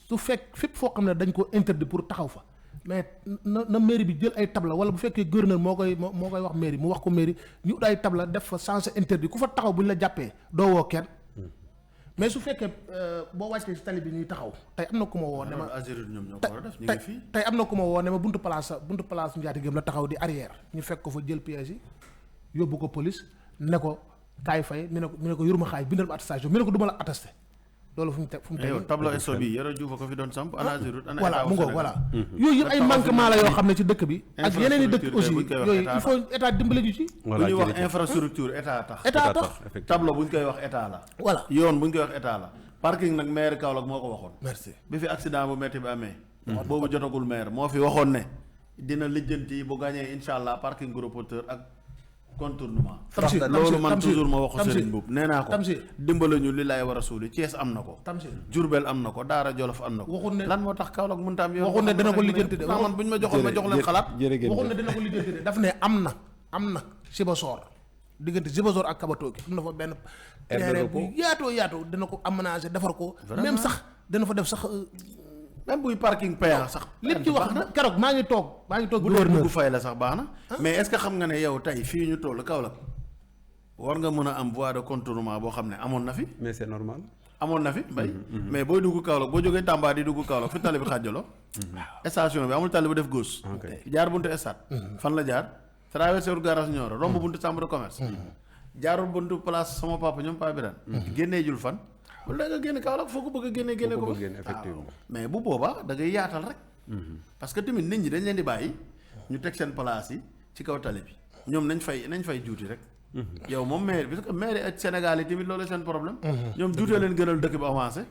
A: su fekk fépp foo xam ne dañ ko interdit pour taxaw fa mais na mairie bi jël ay tabla wala bu fekkee gouverneur moo koy wax mairie mu wax ko mairie ñu ut ay tabla def fa sans interdit ku fa taxaw bu ñu la jàppee doo woo kenn. mais su fekkee boo wàccee ci tali bi ñuy taxaw tey am na ku ma woo ne ma tey am na ku ma woo ne ma buntu place njaatigéem la taxaw di arrière ñu fekk ko fa jël piège yi yóbbu ko police ne ko kaay fay mi ne ko yuruma xaay bindal ma attestation mi ne ko du ma la attesté loolu fu mu teg
C: yow tableau SO bi Yoro Diouf ko fi doon samp Anazirut
A: voilà mu ngoog voilà yooyu yëpp ay manquement la yoo xam ne ci dëkk bi ak yeneen i dëkk aussi yooyu il faut état dimbali ju ci
C: bu ñuy wax infrastructure état tax tableau bu ñu koy wax état la
A: voilà
C: yoon bu ñu koy wax état la parking nag maire Kaolack moo ko waxoon
A: merci
C: bi fi accident bu metti bi amee boobu jotagul maire moo fi waxoon ne dina lijjanti bu gagné insha allah parking gros porteur ak contournement loolu man toujours ma waxu Serigne Mboup nee naa ko dimbala ñu li laay war a suuli Thiès am na ko Diourbel am na ko Daara Jolof am na ko lan moo tax Kaolack mënut a am yoon
A: waxul ne dina ko lijjanti de
C: man bu ñu ma joxoon ma jox leen xalaat
A: waxul ne dina ko lijjanti de daf ne am na Sibassor diggante Sibassor ak Kabatoki am na fa benn terrain bu yaatoo dina ko aménager defar ko même sax dina fa def sax
C: même buy parking payant sax
A: lépp ci wax na keroog maa ngi toog
C: gouverneur bu fay la sax baax na mais est-ce que xam nga ne yow tey fii ñu toll Kaolack war nga mën a am voie de contournement boo xam ne amoon na fi
B: mais c'est normal
C: amoon na fi bay mais booy dugg Kaolack boo jógee Tamba di dugg Kaolack fi tali bi xaajaloo station bi amul tali bu def gauche jaar buntu stade fan la jaar traversé wul garage Nioro romb buntu chambre de commerce jaarul buntu place sama papa ñoom paa bi daan génnee jul fan wala da nga génne Kaolack foo ko bëgg a génne ko
B: effectivement
C: mais bu boobaa da ngay yaatal rek parce que tamit nit ñi dañ leen di bàyyi ñu teg seen place yi ci kaw tali bi ñoom nañ fay juuti rek yow moom maire parce que maire ak Sénégal yi tamit loolu seen problème ñoom juutee leen gënal dëkk bi avancé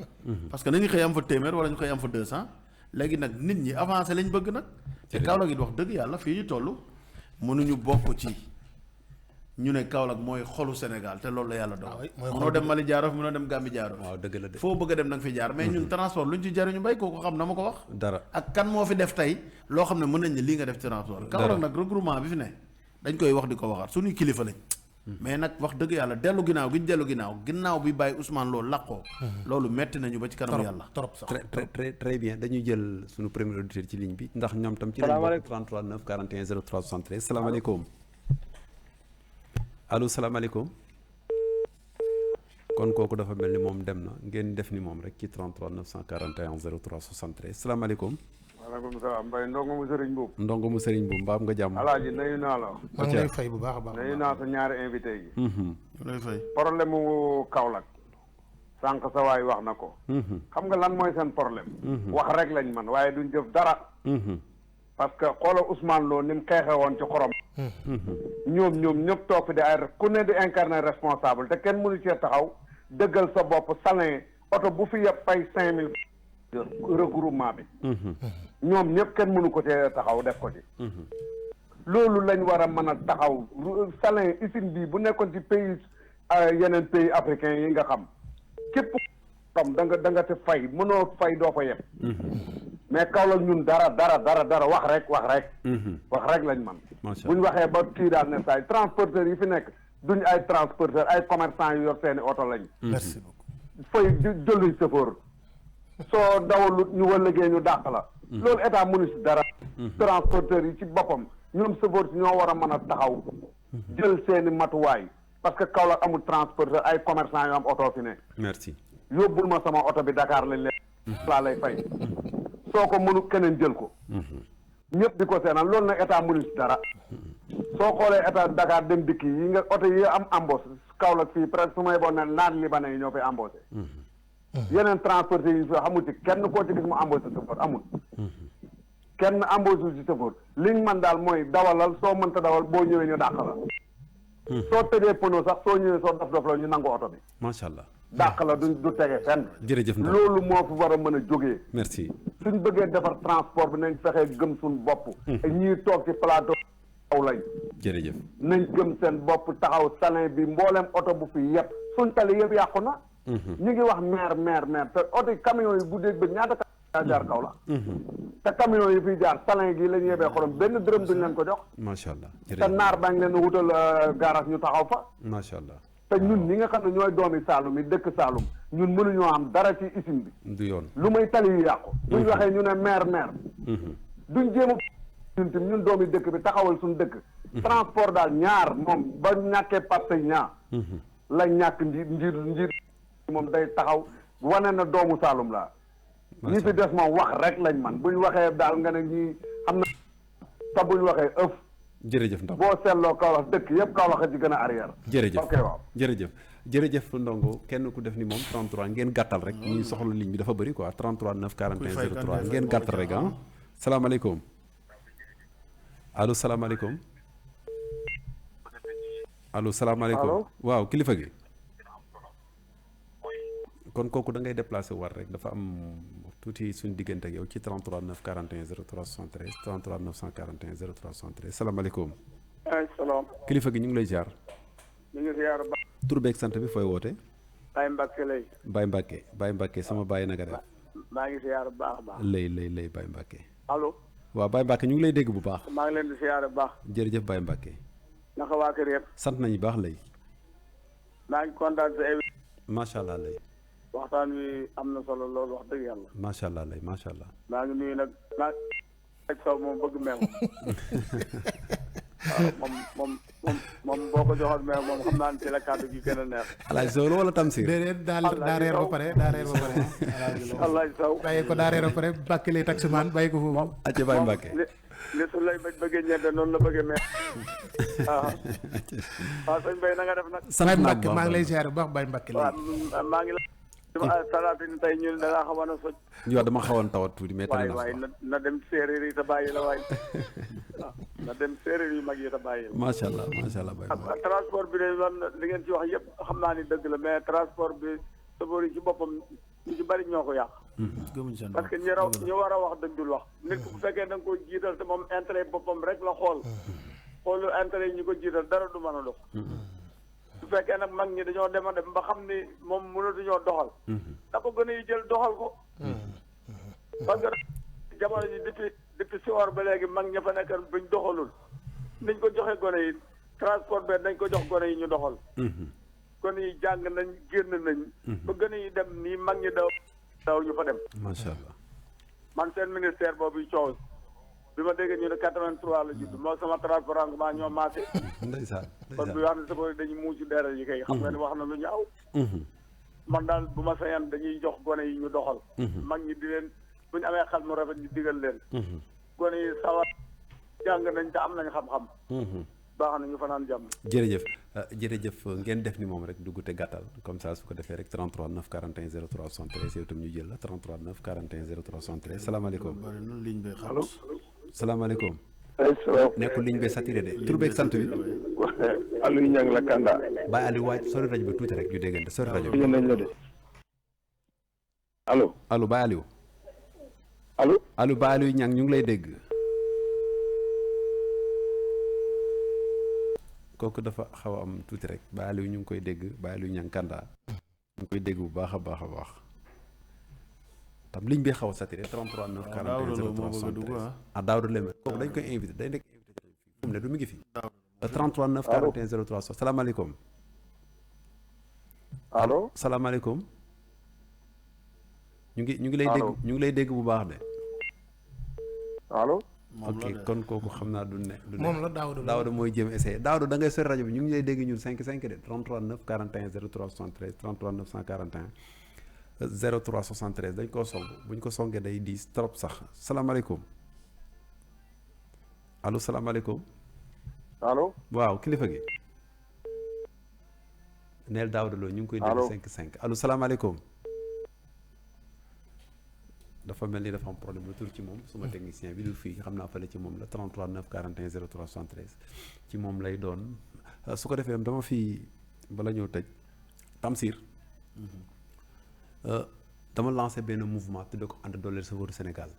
C: parce que nañu xëy am fa téeméer wala ñu xëy am fa 200 léegi nag nit ñi avancé lañ bëgg nag te Kaolack it wax dëgg yàlla fii ñu toll mënuñu bokk ci ñu ne Kaolack mooy xolu Sénégal te loolu la yàlla doon mënoo dem Mali Jaarof mënoo dem Gambie Jaarof
B: waaw dëgg la de
C: foo bëgg a dem nag fi jaar mais ñun transport lu ñu ci jariñu bay kooku xam na ma ko wax
B: dara
C: ak kan moo fi def tey loo xam ne mën nañ ne lii nga def ci transport Kaolack nag regroupement bi fi ne dañ koy wax di ko waxaat suñuy kilifa lañ mais nag wax dëgg yàlla dellu ginnaaw bi bàyyi Ousmane loolu làqoo loolu metti nañu ba ci kanam yàlla
A: trop sax
B: très bien dañuy jël suñu premier auditeur ci ligne bi ndax ñoom tam ci lañ bokk 33 9 41 03 73 salaamaaleykum allo salaamaaleykum kon kooku dafa mel ni moom dem na ngeen def ni moom rek ci 33 941 03 73 salaamaaleykum.
D: waaleykum salaam Mbaye ndongo mu Serigne Mboup.
B: ndongo mu Serigne Mboup mbaam nga jàmm.
D: alaaji nuyu naa la.
A: maa ngi lay fay bu baax a baax.
D: nuyu naa sa ñaari invité yi.
C: lay fay
D: problème mu Kaolack. sànq sa waay wax na ko. xam nga lan mooy seen problème. wax rek lañ man waaye duñ jëf dara. parce que xoolal Ousmane Lo ni mu xeexe woon ci xorom. ñoom ñëpp toog fi di ay ku ne di incarner responsable te kenn mënu cee taxaw dëggal sa bopp salin oto bu fi yëpp fay 5000 regroupement bi. ñoom ñëpp kenn mënu ko cee taxaw def ko ci. loolu lañ war a mën a taxaw salin usine bii bu nekkoon ci pays yeneen pays africains yi nga xam képp xam da nga te fay mënoo fay doo fa yem. mais Kaolack ñun dara wax rek. wax rek lañ man buñ waxee ba kii daal ne saay transporteurs yi fi nekk duñ ay transporteurs ay commerçants yu yor seeni oto lañ.
A: merci beaucoup.
D: fay jëluñ chauffeur soo dawalut ñu wëllëgee ñu dàq la. loolu état mënu si dara. transporteurs yi ci boppam ñoom chauffeur si ñoo war a mën a taxaw. jël seeni matuwaay parce que Kaolack amul transporteur ay commerçants yu am oto fi ne.
B: merci.
D: yóbbul ma sama oto bi Dakar lañ leen. laa lay fay. soo ko mënu keneen jël ko. ñëpp di ko seenaan loolu nag état mënu si dara. soo xoolee état Dakar dem dikk yi nga oto yi am embauche Kaolack fii presque su may bon ne naan libanais yi ñoo fay embauché. yeneen transporteurs yi fi xamul ci kenn koo ci gis mu embauché chauffeur amul. kenn embauché ci chauffeur liñ man daal mooy dawalal soo mënta dawal boo ñëwee ñu dàq la. soo tëjee pneu sax soo ñëwee soo dof la ñu nangu oto bi.
B: macha allah.
D: dàq la du tege fenn.
B: jërëjëf Ndao
D: loolu moo fi war a mën a jógee.
B: merci.
D: suñ bëggee defar transport bi nañ fexe gëm suñ bopp. ak ñiy toog ci plateau aw lañ.
B: jërëjëf.
D: nañ gëm seen bopp taxaw salin bi mboolem oto bu fi yëpp suñ tali yëpp yàqu na. ñu ngi wax maire te oto camion yi bu dégg ba ñaata camion jaar kaw la. te camion yi fiy jaar salin gi la ñu yebee xorom benn dërëm duñ leen ko jox.
B: macha allah
D: te naar baa ngi leen wutal garage ñu taxaw fa.
B: macha allah.
D: te ñun ñi nga xam ne ñooy doomi Saalum yi dëkk Saalum ñun mënuñoo am dara ci usine bi.
B: du yoon
D: lu may tali yu yàqu. buñ waxee ñu ne maire. duñ jéem a ñun doomi dëkk bi taxawal suñu dëkk. transport daal ñaar moom ba ñàkkee parce ñaar. la ñàkk njiit moom day taxaw wane na doomu Saalum laa. ñi fi des moom wax rek lañ man buñ waxee daal nga ne ñii xam na te buñ waxee ëf
B: jërëjëf Ndongo
D: boo seetloo Kaolack dëkk yëpp Kaolack a ci gën a arrière.
B: jërëjëf
D: ok waaw.
B: jërëjëf Ndongo kenn ku def ni moom 33 ngeen gàttal rek ñuy soxla ligne bi dafa bëri quoi 33 9 41 03 ngeen gàttal rek ah. salaamaaleykum allo salaamaaleykum allo salaamaaleykum waaw kilifa gi kon kooku da ngay déplacé war rek dafa am tuuti suñu diggante ak yow ci 33 9 41 03 73 33 941 03 73 salaamaaleykum.
E: salaam.
B: kilifa gi ñu ngi lay ziar.
E: ñu ngi ziar ba.
B: tur beeg sant bi fooy woote.
E: Baye Mbacke lay.
B: Baye Mbacke sama baay naka def.
E: maa ngi ziar bu baax a baax.
B: lay Baye Mbacke.
E: allo.
B: waaw Baye Mbacke ñu ngi lay dégg bu baax.
E: maa ngi leen di ziar bu baax.
B: jërëjëf Baye Mbacke.
E: naka waa kër yëpp.
B: sant nañu baax lay.
E: maa ngi kontaan sa émission.
B: macha allah lay.
E: waxtaan wi am na solo loolu wax dëgg yàlla.
B: macha allah lay macha allah.
E: maa ngi nuyu nag Sow moom bëgg meew. waaw moom boo ko joxoon meew moom xam naa ne ci la kàddu gi gën a neex.
B: Alaaji Sow la wala Tamsir.
A: déedéet daa reer ba pare daa reer ba pare.
E: Alaaji Sow
A: bàyyi ko daa reer ba pare bàkkilee taximaan bàyyi ko foofu.
B: acca Baye Mbacke.
E: li su lay bëggee ñebe noonu la bëggee meew. waaw sëñ Baye na nga def nag.
A: Baye Mbacke maa ngi lay ziar bu baax Baye Mbacke.
E: waaw maa ngi la. salaatin tey ñun da ngaa xamoon a soj.
B: yow dama xawoon tawat tuuti mais tane
E: waay na dem séeréer yi te bàyyi la waay waaw na dem séeréer yu mag yi te bàyyi la.
B: macha allah Baye Mbacke.
E: transport bi de man li ngeen ci wax yëpp xam naa ni dëgg la mais transport bi chauffeur yi ci boppam ñu ci bari ñoo ko yàq. parce que ñu war a wax dañ dul wax. nit ku fekkee da nga ko jiital te moom intérêt boppam rek la xoolu intérêt yi ñu ko jiital dara du mën a dox. su fekkee nag mag ñi dañoo dem a dem ba xam ni moom mënatuñoo doxal. da ko gën a yi jël doxal ko. parce que jamono ji depuis si war ba léegi mag ña fa nekk buñ doxalul niñ ko joxe gone yi transport be dañ ko jox gone yi ñu doxal. gone yi jàng nañ génn nañ. ba gone yi dem nii mag ñi daw ñu fa dem.
B: macha allah.
E: man seen ministère boobu coow bi ma déggee ñu ne 83 la judd moo sama transport maa ñoo maase.
B: ndeysaan
E: kon bi wax ne sa bopp dañuy muucu deret yi kay. xam nga ne wax na lu ñaaw. man daal bu ma sañan dañuy jox gone yi ñu doxal. mag ñi di leen bu ñu amee xel mu rafet ñu digal leen. gone yi sawar jàng nañ te am nañ xam-xam. baax na ñu fanaan jàmm.
B: jërëjëf ngeen def ni moom rek dugg te gàttal comme ça su ko defee rek 33 9 41 03 73 yow itam ñu jël la 33 9 41 03 73 salaamaaleykum.
C: allo.
B: salaamaaleykum.
F: salaam.
B: nekkul ligne bi saturé de tur beeg sant bi.
F: Aliou Niang la Kanda.
B: Baye Aliou waaj sori rajo bi tuuti rek ñu déggante sori rajo bi.
F: yéen nañ la de. allo.
B: Baye Aliou.
F: allo.
B: Baye Aliou Niang ñu ngi lay dégg. kooku dafa xaw a am tuuti rek Baye Aliou ñu ngi koy dégg Baye Aliou Niang Kanda. ñu ngi koy dégg bu baax a baax a baax. tam ligne bi xaw a saturé 33 9 41 03 73 ah Daouda Leme kooku dañ koy invité day nekk invité fu mu ne du mi ngi fi 33 9 41 03 salaamaaleykum
F: allo
B: salaamaaleykum ñu ngi lay dégg ñu ngi lay dégg bu baax de
F: allo
B: ok kon kooku xam naa du ne
A: moom la
B: Daouda mooy jëm essayé Daouda da ngay sori rajo bi ñu ngi lay dégg ñun 5 de 33 9 41 03 73 33 941 03 73 dañ koo song bu ñu ko songee day diis trop sax salaamaaleykum allo salaamaaleykum.
F: allo.
B: waaw kilifa gi. neel Daouda Lo ñu ngi koy. allo 5 allo salaamaaleykum. dafa mel ni dafa am problème lu tur ci moom suma technicien bi du fii xam naa fële ci moom la 33 9 41 03 73 ci moom lay doon su ko defee dama fi bala ñëw tëj Tamsir. dama lancé benn mouvement tudde ko ànd dooleel chauffeur Sénégal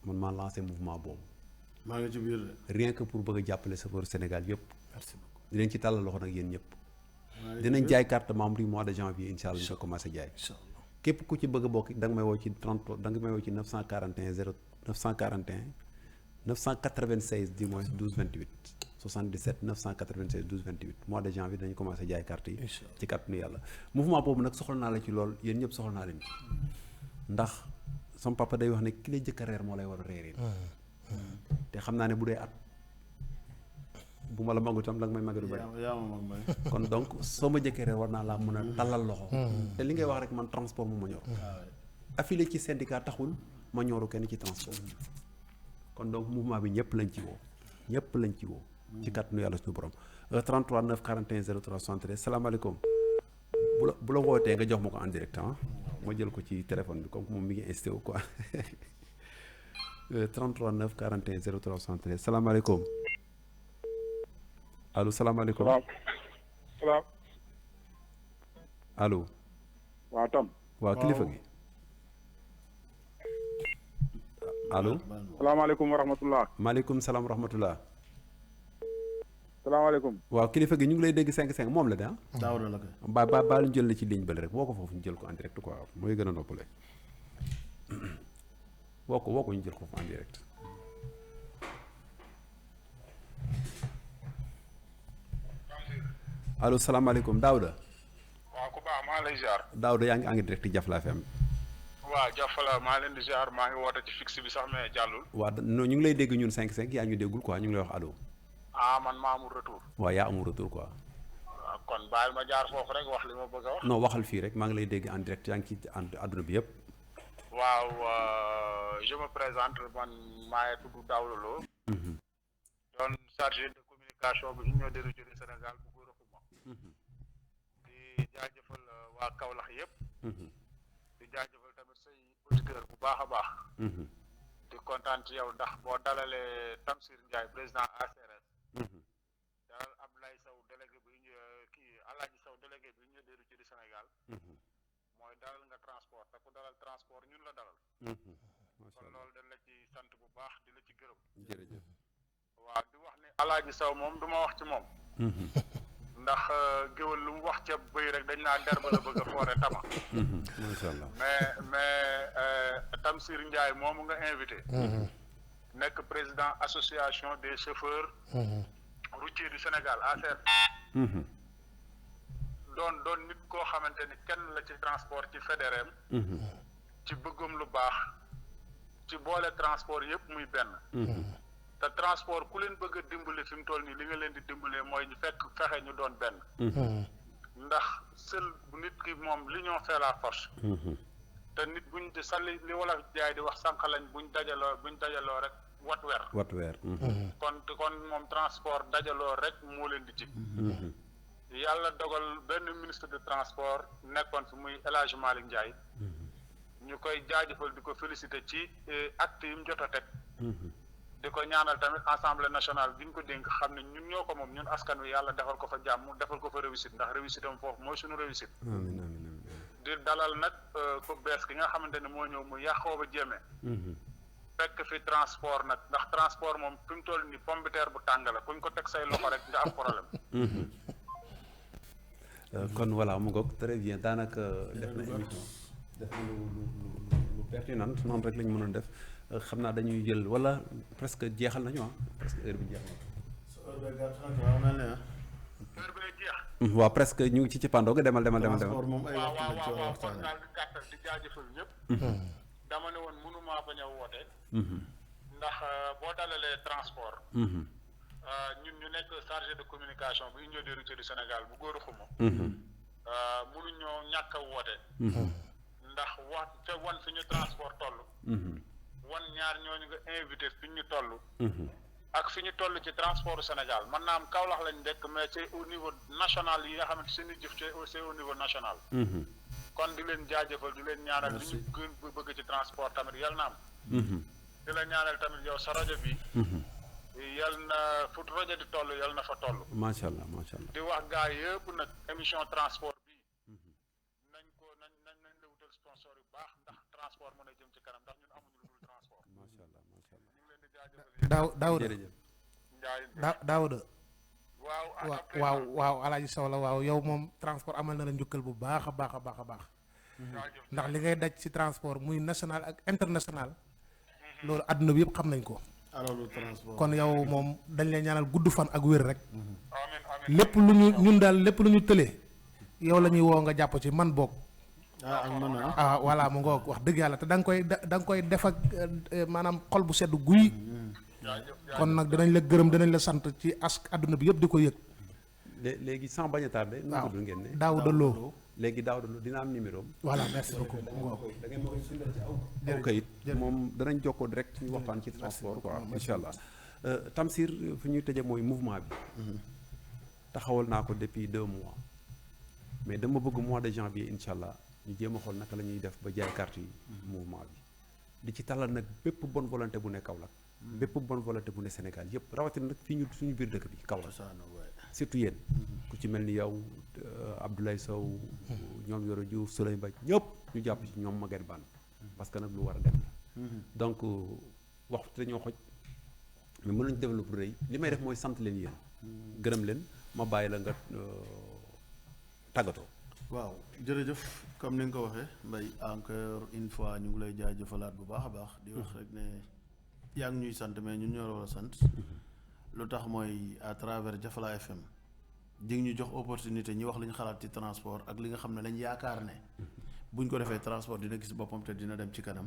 B: man maa lancé mouvement boobu.
C: maa ngi ci biir de.
B: rien que pour bëgg a jàppale chauffeur Sénégal yëpp.
C: merci beaucoup
B: dinañ ci tàllal loxo nag yéen ñëpp. dinañ jaay carte membre yi mois de janvier incha allah ñu ko commencé jaay. képp ku ci bëgg a bokk da nga may woo ci 30 da nga may woo ci 941 0 941 996 du moins 12 28 77 996 12 28 mois de janvier dañu commencé jaay carte yi. ci kàttanu yàlla mouvement boobu nag soxla naa la ci lool yéen ñëpp soxla naa leen ci ndax sama papa day wax ne ki lay jëkk a reer moo lay war a reeree. te xam naa ne bu dee at bu ma la magu itam da nga may mage du bëri. kon donc soo ma jëkkee reer war naa laa mën a tallal loxo. te li ngay wax rek man transport mu ma ñor. affilié ci syndicat taxul ma ñoru kenn ci transport. kon donc mouvement bi ñëpp lañ ci woo. ñëpp lañ ci woo. ci kàttanu yàlla suñu borom 33 941 03 73 salaamaaleykum bu la wootee nga jox ma ko en direct ma jël ko ci téléphone bi comme moom mi ngi insisté wu quoi 33 941 03 73 salaamaaleykum allo salaamaaleykum.
F: salaam.
B: allo.
F: waaw Tom.
B: waaw kilifa gi. allo.
F: salaamaaleykum wa rahmatulah.
B: maaleykum salaam wa rahmatulah.
F: salaamaaleykum.
B: waaw kilifa gi ñu ngi lay dégg 5-5 moom la de ah.
C: Daawda la kay.
B: ba lu jël la ci ligne bële rek woo ko foofu ñu jël ko en direct quoi mooy gën a noppale. woo ko ñu jël ko foofu en direct. allo salaamaaleykum Daouda.
G: waaw ku baax maa lay ziar.
B: Daouda yaa ngi en direct Jafla FM.
G: waaw Jafla maa leen di ziar maa ngi woote ci fixe bi sax mais jàllul.
B: waaw non ñu ngi lay dégg ñun 5-5 yaa ñu déggul quoi ñu ngi lay wax allo.
G: Man maa amul retour.
B: waaw yaa amul retour quoi.
G: waaw kon bàyyil ma jaar foofu rek wax li ma bëgg a wax.
B: non waxal fii rek maa ngi lay dégg en direct yaa ngi ci àdduna bi yëpp.
G: waaw je me présente man maay tudd Daouda Lo. doon chargé de communication bi Union des Régionaux du Sénégal bu Gora Khouma. di jaajëfal waa Kaolack yëpp. di jaajëfal tamit say auditeurs bu baax a baax. di kontaan ci yow ndax boo dalalee Tamsir Ndiaye président ACRS. dalal Abdoulaye Sow délégué bi Alaaji Sow délégué bi Union des Régionaux du Sénégal. mooy dalal nga transport te ku dalal transport ñun la dalal. kon loolu dañ la ci sant bu baax di la ci gërëm.
B: jërëjëf.
G: waaw di wax ni Alaaji Sow moom du ma wax ci moom. ndax géwël lu mu wax ca bëy rek dañ naa derba la bëgg a foore tama.
B: macha allah
G: mais Tamsir Ndiaye moomu nga invité. nekk président association des chauffeurs. routiers du Sénégal ACR. doon nit koo xamante ni kenn la ci transport ci fédéreem. ci bëggum lu baax ci boole transport yëpp muy benn. te transport ku leen bëgg a dimbali fi mu toll nii li nga leen di dimbalee mooy ñu fexe ñu doon benn. ndax seul bu nit ki moom l'union fait la force. te nit buñ di salli li wolof jaay di wax sànq lañ buñ dajaloo rek wat weer. kon moom transport dajaloo rek moo leen di jig. yàlla dogal benn ministre de transport nekkoon fi muy El Hadj Malick Ndiaye. ñu koy jaajëfal di ko féliciter ci acte yi mu jot a teg. di ko ñaanal tamit assemblée nationale bi ñu ko dénk xam ne ñun ñoo ko moom ñun askan wi yàlla defal ko fa jàmm defal ko fa réussite ndax réussite am foofu mooy suñu réussite.
B: amiin
G: di dalal nag ku bees ki nga xamante ne moo ñëw mu Yakhooba Diémé. fekk fi transport nag ndax transport moom fi mu toll nii pomme de terre bu tàng la kuñ ko teg say loxo rek nga am problème.
B: kon voilà mu ngoog très bien daanaka def na émission def na lu pertinent noonu rek lañ mënoon def xam naa dañuy jël wala presque jeexal nañu presque heure bi jeex na.
G: heure bi lay jeex.
B: waaw presque ñu ngi ci cappaandaw ga demal.
C: transport moom ay waxtu la ci war a
G: waaw
C: waxtaanee.
G: kon daal di gàttal di jaajëfal ñëpp. dama ne woon mënumaa bañ a woote. ndax boo dalalee transport. ñun ñu nekk chargé de communication bu Union des routiers du Sénégal bu Gora Khouma. mënuñoo ñàkk a woote. ndax wan fi ñu transport toll. wan ñaar ñooñu nga invité fi ñu toll. ak fi ñu toll ci transport Sénégal man naa am Kaolack lañ nekk mais c'est au niveau national yi nga xamante seen i jëf c'est au niveau national. kon di leen jaajëfal di leen ñaanal li ñu gën bëgg ci transport tamit yal na am. di la ñaanal tamit yow sa rajo bi. yal na fu rajo di toll yal na fa toll.
B: macha allah.
G: di wax gaa yëpp nag émission transport bi nañ la wutal sponsor yu baax ndax transport mën a jëm ci kanam ndax ñun amuñu lu dul transport.
B: macha allah.
G: ñu ngi leen di jaajëfal.
A: Daouda
B: jërëjëf.
A: Daouda
G: waaw
A: waaw Alaaji Sow la waaw yow moom transport amal na la njukkal bu baax a baax ndax li ngay daj ci transport muy national ak international loolu àdduna bi yëpp xam nañ ko.
C: alalu transport.
A: kon yow moom dañ lay ñaanal gudd fan ak wér rek.
G: amiin
A: lépp lu ñu ñun daal lépp lu ñu tëlee yow la ñuy woo nga jàpp ci man boog.
C: ak man
A: voilà mu ngoog wax dëgg yàlla te da nga koy def ak maanaam xol bu sedd guy. kon nag dinañ la gërëm dinañ la sant ci àdduna bi yëpp di ko yëg.
B: léegi sans bañ a tardé.
A: waaw
B: nu ngeen ne
A: Daouda Lo.
B: léegi Daouda Lo dina am numéro am.
A: voilà merci beaucoup.
B: da ngeen ma koy sundal ci aw kayit moom danañ jokkoo direct ñu waxtaan ci transport quoi incha allah Tamsir fi ñuy tëjee mooy mouvement bi. taxawal naa ko depuis 2 mois mais dama bëgg mois de janvier incha allah ñu jéem a xool naka la ñuy def ba jaay carte yi mouvement bi di ci talal nag bépp bonne volonté bu ne Kaolack bépp bonne volonté bu ne Sénégal yëpp rawatina nag fii ñu suñu biir dëkk bi Kaolack surtout yéen ku ci mel ni yow Abdoulaye Sow ñoom Yoro Diouf Souley Mbaj ñëpp ñu jàpp ci ñoom Maguette Bane parce que nag lu war a dem la donc waxtu dañoo xoj mais mën nañu développer lu rëy li may def mooy sant leen yéen gërëm leen ma bàyyi la nga tàggatoo.
C: waaw jërëjëf comme ni nga ko waxee Mbaye encore une fois ñu ngi lay jaajëfalaat bu baax a baax di wax rek ne yaa ngi ñuy sant mais ñun ñoo war a sant lu tax mooy à travers Jafala FM di ñu jox opportunité ñi wax li ñu xalaat ci transport ak li nga xam ne lañ yaakaar ne buñ ko defee transport dina gis boppam te dina dem ci kanam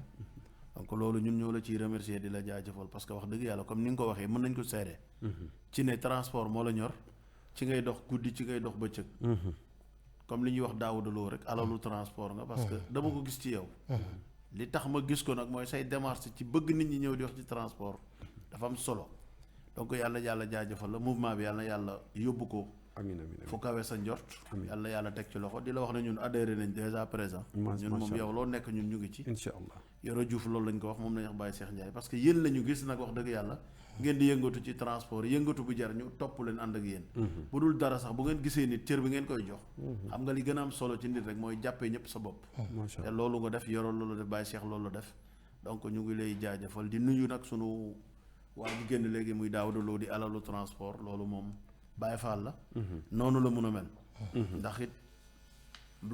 C: donc loolu ñun ñoo la ciy remercier di la jaajëfal parce que wax dëgg yàlla comme ni nga ko waxee mën nañ ko seede ci ne transport moo la ñor ci ngay dox guddi ci ngay dox bëccëg comme li ñuy wax Daouda Lo rek alalu transport nga parce que dama ko gis ci yow li tax ma gis ko nag mooy say démarche ci bëgg nit ñi ñëw di wax ci transport dafa am solo donc yàlla jaajëfal la mouvement bi yàlla yóbbu ko
B: amiin amiin
C: fu kawe sa njort yàlla teg ci loxo di la wax ne ñun adhéré nañ déjà présent ñun moom yow loo nekk ñun ñu ngi ci
B: incha allah
C: Yoro Diouf loolu lañ ko wax moom lañ wax Baye Cheikh Ndiaye parce que yéen la ñu gis nag wax dëgg yàlla ngeen di yëngatu ci transport yëngatu bu jar ñu topp leen ànd ak yéen bu dul dara sax bu ngeen gisee nit cër bi ngeen koy jox xam nga li gën a am solo ci nit rek mooy jàppee ñëpp sa bopp te loolu nga def Yoro loolu def Baye Cheikh loolu def donc ñu ngi lay jaajëfal di nuyu nag sunu waa ji génn léegi muy Daouda Lo di alalu transport loolu moom Baye Fall la noonu la mun a mel ndax it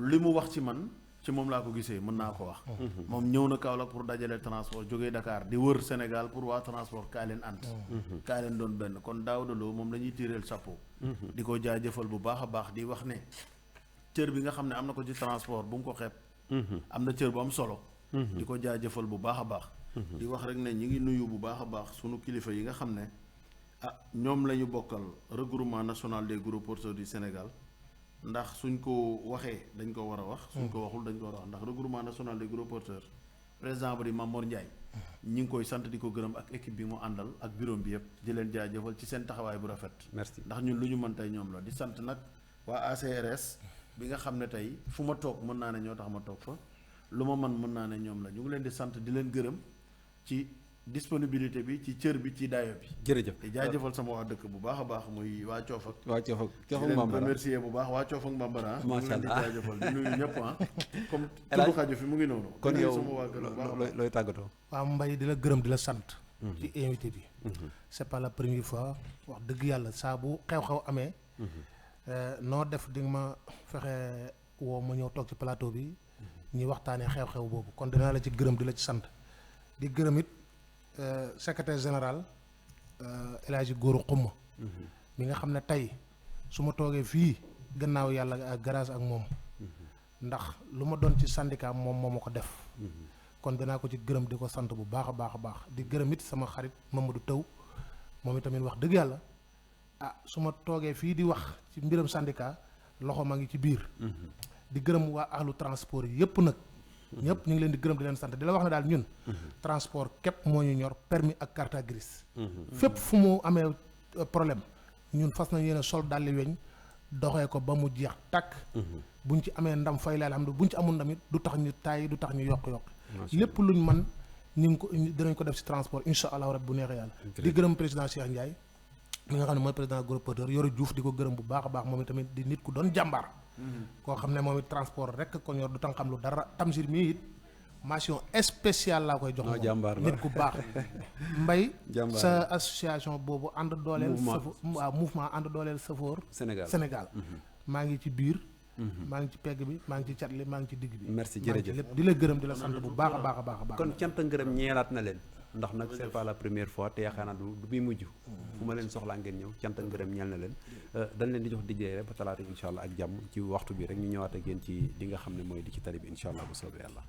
C: li mu wax ci man ci moom laa ko gisee mën naa ko wax moom ñëw na Kaolack pour dajale transport jógee Dakar di wër Sénégal pour waa transport kaay leen ànd kaay leen doon benn kon Daouda Lo moom la ñuy tiireel chapeau di ko jaajëfal bu baax a baax di wax ne cër bi nga xam ne am na ko ci transport bu mu ko xeeb am na cër bu am solo di ko jaajëfal bu baax a baax di wax rek ne ñi ngi nuyu bu baax a baax sunu kilifa yi nga xam ne ñoom la ñu bokkal regroupement national des gros porteurs du Sénégal ndax suñ ko waxee dañ ko war a wax suñ ko waxul dañ ko war a wax ndax regroupement national des gros porteurs président ba di Mamor Ndiaye ñi ngi koy sant di ko gërëm ak équipe bi mu àndal ak bureau bi yëpp di leen jaajëfal ci seen taxawaay bu rafet
B: merci
C: ndax ñun lu ñu mën tey ñoom la di sant nag waa ACRS bi nga xam ne tey fu ma toog mën naa ne ñoo tax ma toog fa lu ma mën naa ne ñoom la ñu ngi leen di sant di leen gërëm ci disponibilité bi ci cër bi ci dayo bi
B: jërëjëf
C: te jaajëfal sama waa dëkk bu baax a baax muy waa Coofak
B: Coofak
C: Mbambara remercier bu baax waa Coofak Mbambara
B: macha allah
C: di jaajëfal di nuyu ñëpp comme tudd xaju fi mu ngi noonu
B: kon yow
C: sama waa kër
B: looy tàggatoo
A: waaw Mbaye di la gërëm di la sant ci invité bi c'est pas la première fois wax dëgg yàlla saa bu xew-xew amee noo def di nga ma fexe woo ma ñëw toog ci plateau bi ñuy waxtaanee xew-xew boobu kon dinaa la ci gërëm di la ci sant di gërëm it secrétaire général El Hadji Gora Xuma mi nga xam ne tey su ma toogee fii gannaaw yàlla ak grâce ak moom ndax lu ma doon ci syndicat moom moo ma ko def kon dinaa ko ci gërëm di ko sant bu baax a baax a baax di gërëm it sama xarit Mamadou Taw moom itamit wax dëgg yàlla su ma toogee fii di wax ci mbiram syndicat loxo ma ngi ci biir di gërëm waa ahlu transport yi yëpp nag ñëpp ñu ngi leen di gërëm di leen sant di la wax ne daal ñun transport képp moo ñu ñor permis ak carte grise fépp fu mu amee problème ñun fas nañ yéene sol dalli weñ doxee ko ba mu jeex tàkk buñ ci amee ndam fay la alhamdulilah buñ ci amul ndam it du tax ñu tàyyi du tax ñu yokk lépp luñ man ñu ngi ko dinañ ko def ci transport insha allah rabbi bu neexee yàlla di gërëm président Cheikh Ndiaye mi nga xam ne mooy président gros porteur Yoro Diouf di ko gërëm bu baax a baax moom itamit di nit ku doon jàmbaar koo xam ne moom it transport rek ko ñor du tan xam lu dara Tamsir mii it mention spéciale laa koy jox moom nit ku baax Mbaye sa association boobu ànd dooleel waaw mouvement ànd dooleel safoor Sénégal maa ngi ci biir maa ngi ci pegg bi maa ngi ci cat li maa ngi ci digg bi
B: merci jërëjëf
A: lépp di la gërëm di la sant bu baax a baax a baax a baax
B: kon cant ngërëm ñeelaat na leen ndax nag c'est pas la première fois te yaakaar naa du muy mujj fu ma leen soxlaa ngeen ñëw cant ngërëm ñeel na leen dañ leen di jox dijjee rek ba talaata insha allah ak jàmm ci waxtu bi rek ñu ñëwaat ak yéen ci li nga xam ne mooy di ci tali bi insha allah bu soobee yàlla